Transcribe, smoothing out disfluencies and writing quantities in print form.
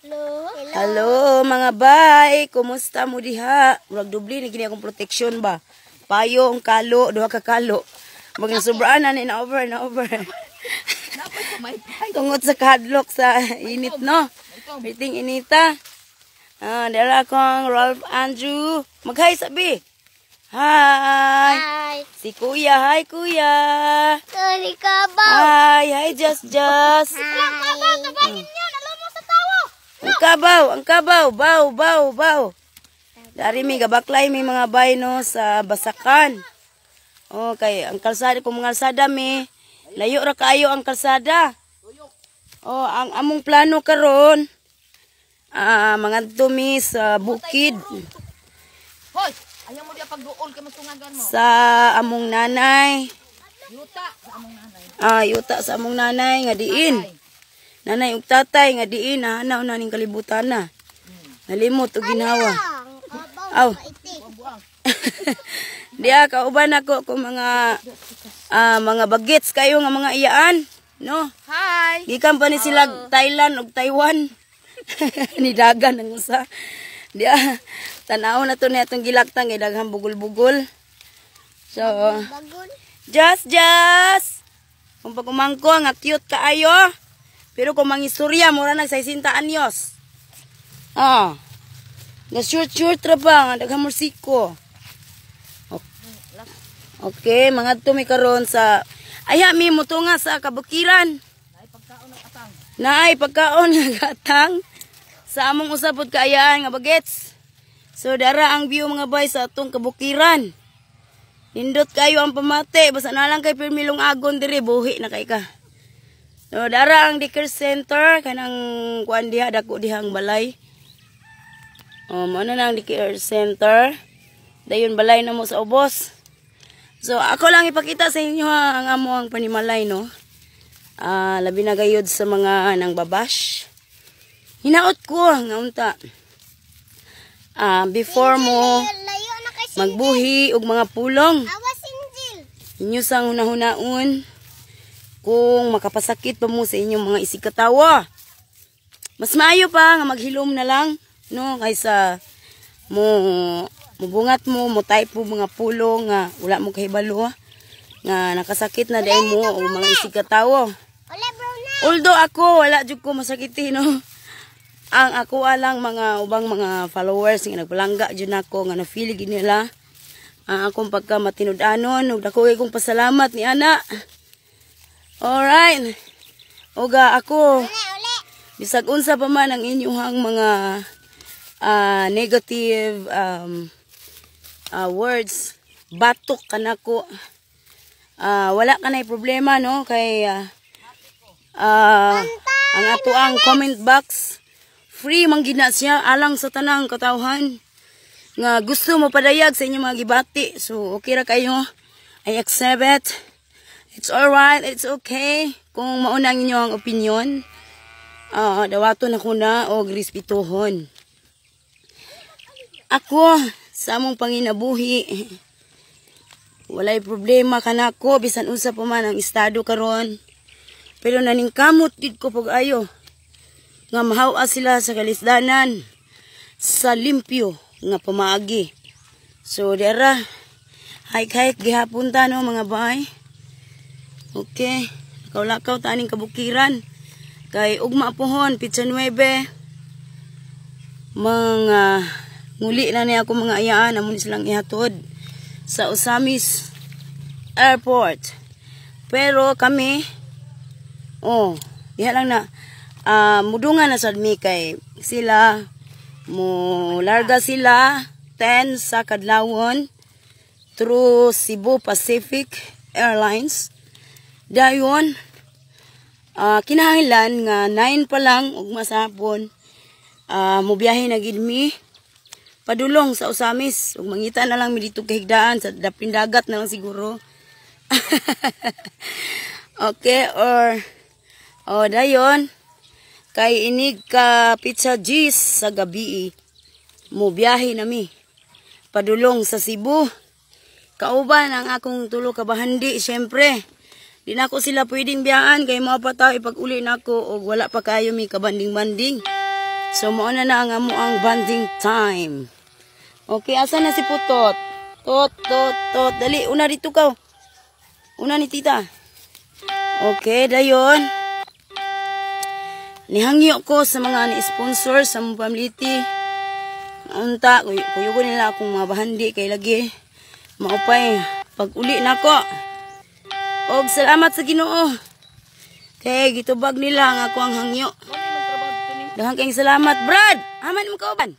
Hello. Hello mga bay, kumusta mo diha? Murag dubli ni kini akong protection ba? Payo ang kalo, duha ka kalo. Mag nasubraan na ni na over na over. Tungod sa kahadlok sa init, no. Meeting inita. Ah, dara akong Ralph Andrew. Mag-hi sabi. Hi. Hi. Si Kuya, hi Kuya. Sorry kabaw. Hi, hi Just Just. Hi. Kabaw, tabangin niyo. Alam mo sa tawo. Ang kabaw, ang kabaw, baw, baw, baw. Dari mi gabaklay mi mga bay no sa Basakan. Okay, ang kalsada kung mga kalsada mi, layo ra kaayo ang kalsada. Oh, ang among plano karon mangadto mi sa bukid. Hoy, ayaw mo diya pagduol kay masungagan mo. Sa among nanay. Yuta sa among nanay. Ah, yuta sa among nanay nga diin. Nanay ug tatay nga diin nahanaw na ning kalibutan na. Nalimot og ginawa. Ang kabaw. Aw. Itik. Diya kauban ako kung mga bagets kayo nga mga iyaan, no? Hi. Gikan pa ni sila Thailand ug Taiwan. Ni dagan ang usa. Diya tanaw na to ni atong gilaktang kay daghang bugol-bugol. So, Bagol. Just just. Kung pagumangko nga cute kaayo. Pero kung mangistorya mura nag 60 anyos. Ah. Nga short short ra ba nga daghang mursiko. Okay, mga mi karon sa aya mi motunga sa kabukiran. Naay pagkaon nga gatang sa among usapod kaayaan nga bagets. So dara ang view mga bay sa atong kabukiran. Nindot kayo ang pamate basta na lang kay pirmilong agon diri buhi na kay ka. So dara ang daycare center kanang kuan diha dako diha ang balay. Oh, mo na ang daycare center. Dayon balay na mo sa ubos. So ako lang ipakita sa inyo ha, ang amo ang panimalay, no. Ah, labi na gayud sa mga nang babash. Hinaot ko nga unta. Ah, before mo Layo na kay Sinjil. Magbuhi og mga pulong. Awa Sinjil. Inyo sang hunahunaon kung makapasakit pa mo sa inyong mga isigkatawa. Mas maayo pa nga maghilom na lang, no, kaysa mo mubungat mo, mo type mo mga pulong nga wala mo kahibalo nga nakasakit na diay mo o mga isigkatawa. Ole bro na. Although ako wala jud ko masakiti, no. Ang ako alang mga ubang mga followers nga nagpalangga jud nako nga na feel gid nila ang akong pagka matinud-anon ug dako kay kong pasalamat ni ana. Alright. Oga ako Ole ole. Bisag unsa pa man ang inyong mga negative words, batok kanako. Wala ka na problema, no, kay ang ato ang comment box free man gid na siya alang sa tanang katawhan nga gusto mo padayag sa inyong mga gibati. So okay ra kayo. I accept it. It's alright, it's okay kung mauna ang inyong opinion. Dawaton ako na og respetuhon. Ako sa among panginabuhi, walay problema kanako bisan unsa pa man ang estado karon. Pero naningkamot gid ko pag-ayo nga mahawa sila sa kalisdanan sa limpyo nga pamaagi. So dera hike-hike gihapon ta, no, mga bay. Okay, lakaw-lakaw ta aning kabukiran. Kay ugma pohon, pitsa 9. Mga nguli na niya ako mga ayaan, amo ni silang ihatod sa Ozamis Airport. Pero kami, oh, diha lang na, mudungan na sad mi kay sila, mo larga sila 10 sa kadlawon through Cebu Pacific Airlines. Dayon, kinahanglan nga 9 pa lang ug masapon mobiyahe na gid mi padulong sa Ozamis ug mangita na lang mi dito kahigdaan sa dapin dagat na lang siguro. Okay, or oh, dayon kay inig ka pitsa G's sa gabi mo biyahe na mi padulong sa Cebu. Kauban ang akong tulo ka bahandi, syempre. Di na ako sila pwedeng biyaan kay mga pa tao ipag-uli nako og wala pa kayo mi kabanding-banding. So mao na na ang amo ang bonding time. Okay, asa na si Putot? Tot, tot, tot. Dali, una dito ka. Una ni Tita. Okay, dayon. Nihangyo ko sa mga ni-sponsor sa among pamiliti. Unta, kuyugon nila akong mga bahandi kay lagi maupay pag uli nako. Og salamat sa Ginoo. Kay gitubag nila ang ako ang hangyo. Daghang kayong salamat, Brad. Aman mo kauban.